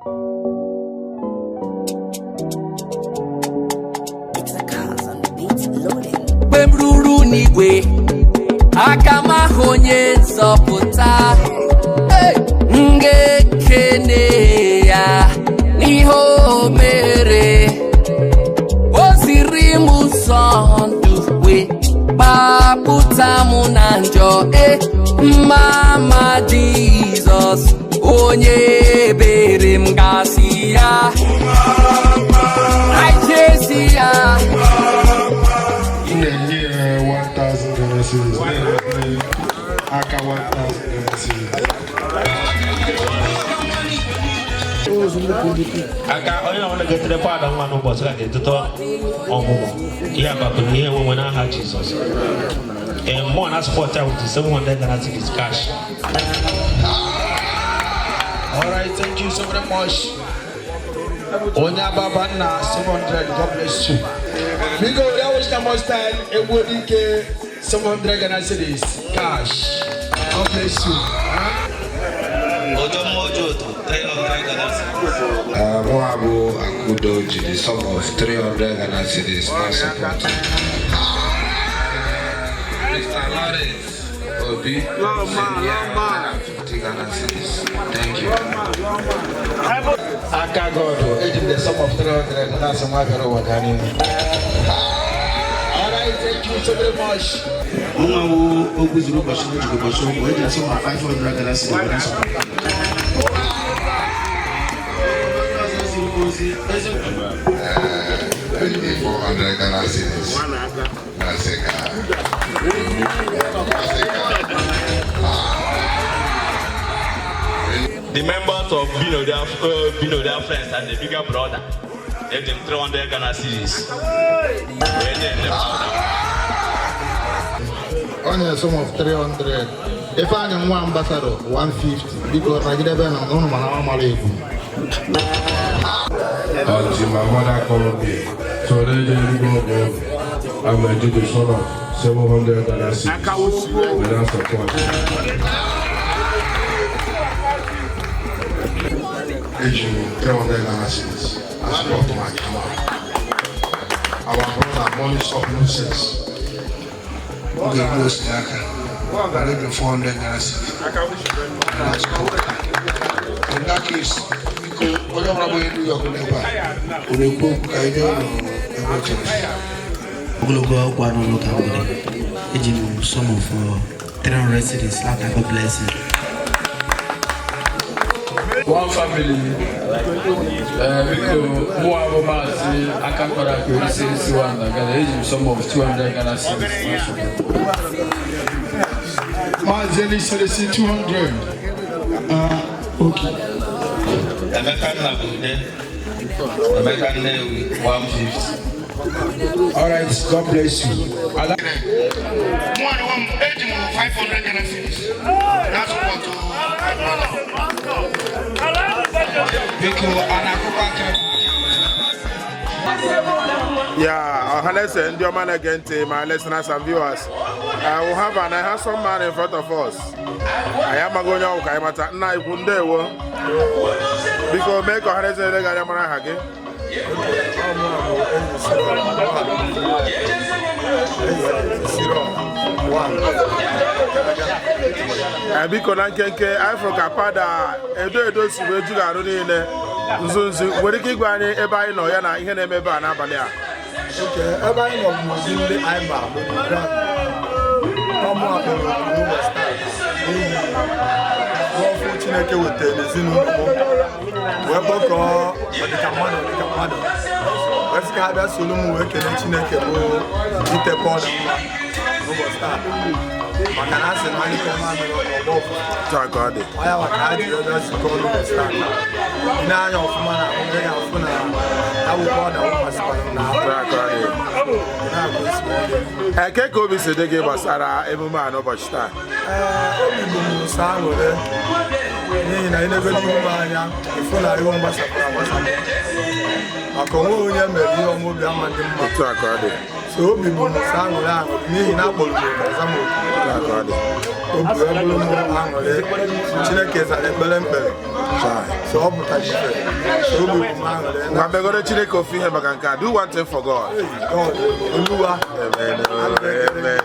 It's the cars on the beats loading. Mgbe m ruru n'igwe, aka m ahụ onye nzọpụta. Hey! M ga-ekene ya n'ihe o mere. O ziri m ụzọ ndụ wee gbapụta m na njọ. E mma mma Jizọs, onye ebere, m gasị ya anyị ya. M na-enye ya 1000 Ghana cedis, na-enye aka 1000 Ghana cedis. Aka onye ọbụla ga-etere fada nwa n'ụbọchị a ga-eteta ọmụmụ ihe akpakọ na ihe enwenwe n'aha Jizọs. Ee, mmụọ na support ya with 700 Ghana cedis cash. All right, thank you so very much. Onye Ababa nna 700, God bless you. Biko, that was the most time Egwodike 700 Ghana cedis cash. God bless you. Ojo Mojo 300 Ghana cedis. Mụa bụ Akudo ji the sum of 300 Ghana cedis na support. Mr. Lawrence Obi, 150 Ghana cedis. Thank you. Aka God, eji m the sum of 300 na-asị nwa bịara ụwa gaa n'ihu. All right, thank you so very much. Nwa wo okwu zuru ụbọchị n'otu ụbọchị ụkwụ eji asị ma 500 Ghana cedis were support. Eji 400 Ghana cedis. Na-asị ka asị ka The members of Binodia Friends and the bigger brother, eji m 300 Ghana cedis wee nye nne father. Ọ nyere sum of 300. Ifeanyị nwa ambassador 150. Biko nagidebe na ụnụ mana ọ mara egwu. Until my mother called me. So they didn't go there. I'm a the son of 700 Ghana cedis without support. Eji m 300 Ghana cedis as support my grandma. Our brother Money Stop Nonsense. Ọ ga-egbu osi n'aka. Ọ ga 400 Ghana cedis. Na support. In that case, biko onye ọbụla bụ onye New York n'ebe a, ọ na-ekwu okwu ka anyị nye unu ebe ọ chọrọ. Ogologo ọkwa n'ụlọ ụka mgbede eji m sum of 300 cedis lata. God bless you. One family. Biko, mụwa bụ Maazị Akankara Isi isi wa na Ghana, eji m sum of 200 Ghana cedis na support. Maazị Eliselesi 200. Okay. Emeka Nnabude, Emeka Nnewi 150. All right, God bless you. Ada- Mụ na onwe m eji m 500 Ghana cedis na support my brother. Biko, a na-akụkọ aka. Yeah, Ọhaneze ndị ọma na-ege ntị, my listeners and viewers. We have an handsome man in front of us. Anyị amaghị onye ọwụ, ka anyị mata. Nna ikwu, ndewo. Biko mee ka ọhaneze ele gị anya mara aha gị. Ọmụ bụ enyi Siro, enyi Siro one. Biko, na nkenke, anyị fụrụ ka pada edo edo si wee ju arụ niile nzu nzu. Nwere ike ịgwa anyị ebe anyị nọ ya na ihe na-eme ebe a n'abalị a? Okay, ebe anyị nọ bụ n'obi ndị anyị ma bụ grand. Ọmụ a bụ n'ụbọchị taa n'ihi ọfụ Chineke wetara n'ezinụlọ m wee kpọkọọ ọdịka mmadụ wee sị ka ha bịa soro m wee kelee Chineke bụ itepe ọda mma n'ụbọchị taa, maka na a sị na anyị kọọ mamịrị ọgbọ ọfụfụ. Taa ka ọ dị. Ọya maka ha ji ebe zukọ n'ụbọchị taa. Ị na-anya ọfụma na ahụ, ị ga-afụ na akwụkwọ ọda wụkwasịkwara m n'ahụ. Taa ka ọ dị. Na-agụ ezigbo ọdụ. Eke ka obi si dị gị gbasara emume a n'ụbọchị taa? Ee, obi bụ m sọ aṅụrị n'ihi na ịnebe n'ihu m anya, ịfụ na ihu m gbasapụrụ agbasapụ, maka onwe onye mere ihe ọma obi ama dị mma. Otu a ka ọ dị. So So obi bụ m sọ aṅụrị aṅụrị n'ihi na akpọrọ m oku, aza m oku. Obi wee bụrụ m aṅụrị. Chineke zara ekpere mkpere. So ọ pụtara ife. So obi bụ m aṅụrị. Ngwa, begoro Chineke ofu ihe maka nke a. Do one thing for God. God, Olúwa. Amen. Amen.